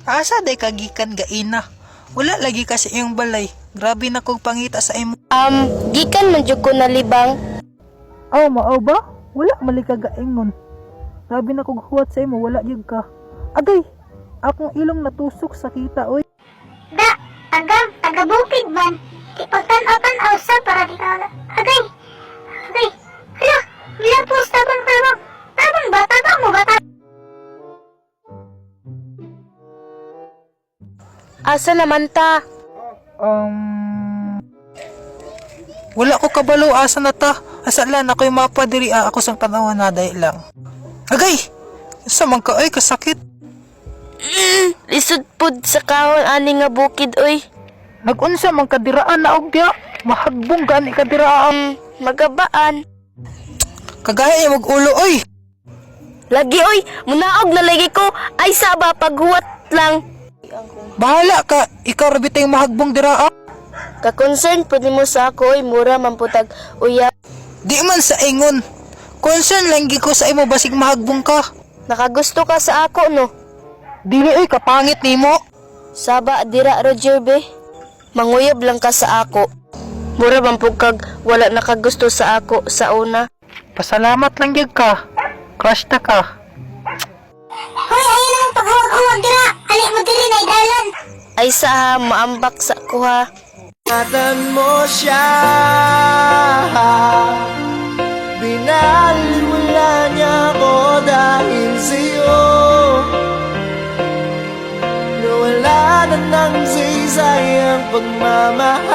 Asa day kagikan gaina? Wala lagi kasi iyong balay. Grabe na kog pangita sa imo. Gikan man jud ko nalibang. Aw, mao ba? Wala mali ka gaingon. Grabe na kog huwat sa imo, wala gyud ka. Agay, akong ilong natusok sa kita oy. Da, taga, taga bukid man. Di pagtan-aw-tan-aw sa para di ka. Agay, agay, hala, milapos, tabang, tabang. Tabang ba, tabang mo ba, tabang? Asa naman ta? Wala ko kabalo asa na ta. Asa lang ako yung mapa diri ah, ako sang tanawa na dahil lang. Agay! Sa man ka ay kasakit. Lisod pud sa kahon ani nga bukid oy. Nagunsa man kadiraan na og diya. Mahagbong gani kadiraan. Magabaan. Kagaya imong ulo oy. Lagi oy, munaog na lagi ko. Ay saba paghuwat lang. Bahala ka, ikaw ra bitay mahagbong dira ah. Ka-concern pud nimo sa ako oy, mura man putag uya. Di man sa ingon. Concern lang gi ko sa imo basig mahagbong ka. Nakagusto ka sa ako no. Dili oy kapangit nimo. Saba dira Roger be. Manguyab lang ka sa ako. Mura man pud kag wala nakagusto sa ako sa una. Pasalamat lang gyud ka. Crush ta ka. Hoy, ayaw lang paghuwag-huwag dira. Ali mo diri na idalan. Ay sa ha, maambak sa kuha. Ingatan mo siya. Binaliwala niya ako dahil sa'yo. Nawala na ng saysay ang pagmamahal.